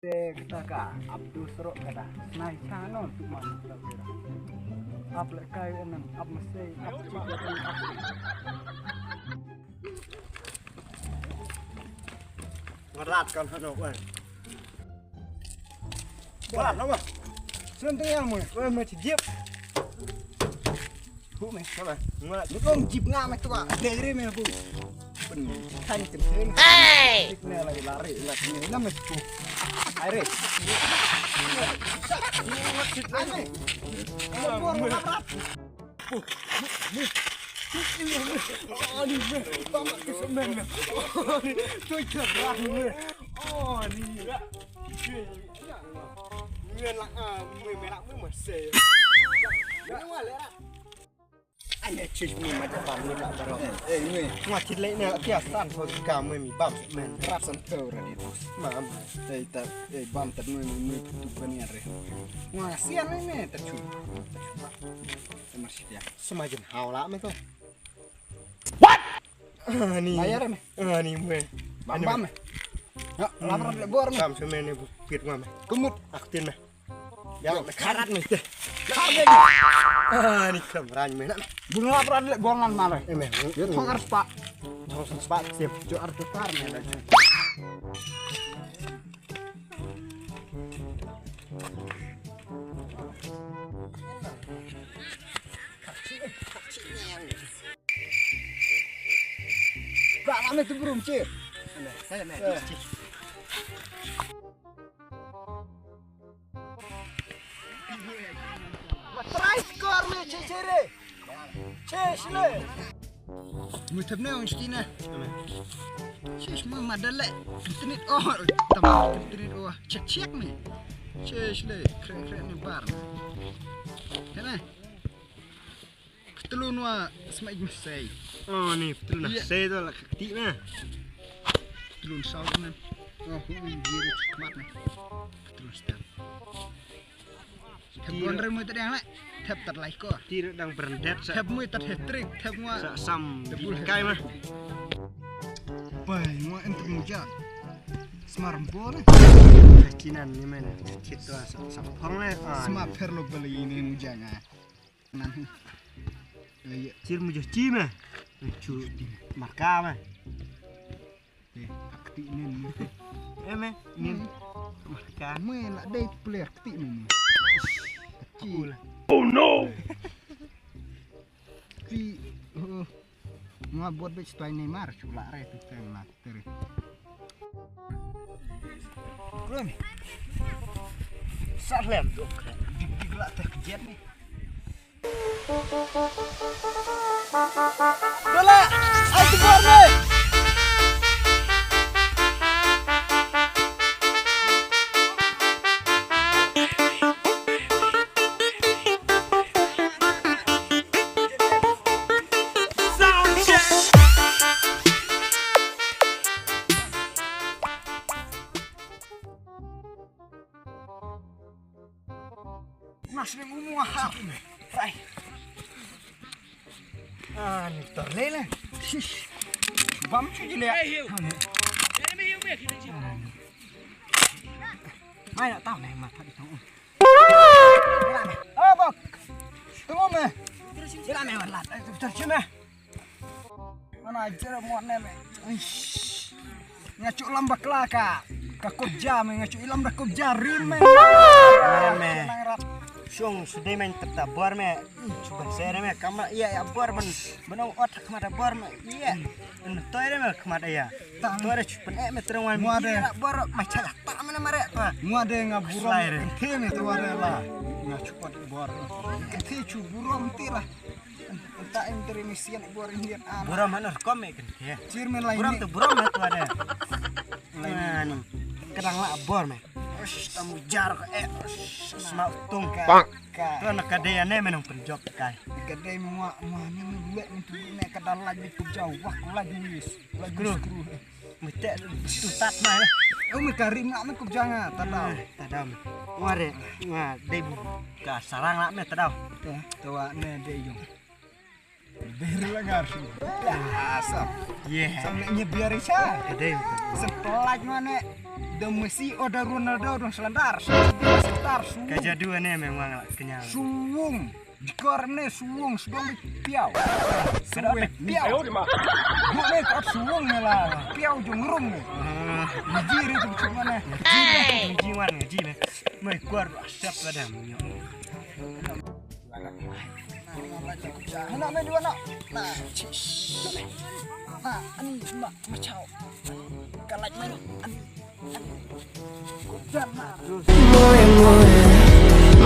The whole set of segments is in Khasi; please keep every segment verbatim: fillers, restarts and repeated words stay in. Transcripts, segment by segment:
Te kata ka Abdu Surok kata. Snai cha non tu man kata kira. Ap le kai enang, ap mesei, ap chik, ap. Ngarat kan hano, weh. Wah, nama? Sen tengah mu, weh, macam jip. Bu me, sabar. Nga, lu kong jip nga me tu ah. Dere me bu. Pen, kan ken ken. Hey! Tik ne lagi lari, lari ne, nama tu? Aire. Aire. Aire. Aire. Aire. Ani me, bang ke semen me. Ani, tu cerah me. Ani. Me la, ah, me me la, me masih. Me wale lah. Ai, me chis me ma japan me la baro. Eh, me. Ngwa chit le ne kia san so ka me mi bam me. Rap san to ra di. Mam. Ei ta, ei bam ta me me tu ban ya re. Ngwa sian me me ta chu. Te mar shi dia. Semajen hau la me to. What? Ani. Bayar me. Ani me. Bam bam me. Ya, lapar le bor me. Bam su me ne bu pit ngwa me. Kemut. Aktin me. Ya, karat me te. Karat me. Ani kamran me na. Bunga lapar le bor ngan male. Eh me. Ya, thong ar spa. Thong ar spa siap. Jo ar tukar me. Ba la me tu brum che. Saya me. Ma trai skor me che che re. Che shle. Mu thep ne ong shkina. Che shmu ma dale. Internet oh. Tam internet oh. Check check me. Che shle. Kre kre ne bar. Kana. Ptlun wa smaij msei. Oh ni ptlun sei to la kti na. Ptlun sau na. Oh hu ni jiru chmat na. Ptlun stem. Thep gon re mu tadang la. Thep tat lai ko. Ti re dang brandet sa. Thep mu tat hat-trick, thep mu. Sa sam kai ma. Bai mu enter mu ja. Smart ball. Chinan ni mana. Chit to sa sa phong le. Smart pher lo bali ni mu ja nga. Nan. Chir mu jo chi ma. Chu marka ma. Te akti nen. Eme nen. Marka. Mu la dei player akti nen. Chi. Oh no. Chi. Nga bot bech tuai Neymar chu la re tu teng la teri. Krum. Sa lem tu. Dik dik la tek jet ni. Dole, ai tu bor ni. Mas ni mu mu ha. Rai. Ah, ni tor le le. Shish. Bam chu ji le. Ai na tao ne ma tha di tong. Oh bok. Tunggu me. Sila me wan lat. Tar chu me. Mana jer mo ne me. Nga chu lam bakla ka. Ka kop ja me nga chu lam da kop ja rim me. Me. Shong sudai me tata bor me. Chu ban sere me kama iya ya bor ban. Ban ot khmat bor me. Iya. Toy re me khmat iya. Toy re chu pen e me terang wan. Bor ma cha ta me na mare pa. Ngwa de nga burom. Khe me to ware la. Nga chu ot bor. Khe chu burom ti la. Ta em tere misian bor Indian an. Buram hanor kom me kan ke. Chairman lai buram ni. Tu buram me tu ada. Lai ni. Kadang la bor me. Ush, tamu jar ka eh. Ush, sma utung ka. Pak. Tu anak kadai ane menang penjok kai. Kadai mua mua ni mu buat ni tu ne kadang lagi tu jauh wah ku lagi wis. Lagi skru. Skru. Mete tu tat mai. Oh me kari mak me kup janga tadau. Tadau. Ware. Nga dei bu. Ka sarang la me tadau. Tawa ne dei yung. Dei la ngar. Asap. Yeah. Sam ne nyebiar isa. Dei. Seplak mane. Da Messi, oh, da Ronaldo, dong selandar. Selandar, suwung. Ka jadu ne memang lah kenyang. Suwung. Jikor ne suwung, suwung piaw. Suwung piaw. Gua ne kot suwung ne lah. Piaw jong rung ne. Ngaji ri tu cuma ne. Ngaji wan, ngaji ne. Mai kuar asap lah dah. Hana me dua nak. Nah, cis. Nah, ani mak macau. Kalak me ani. More, more,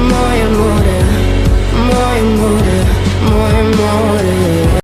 more, more, more, more, more, more.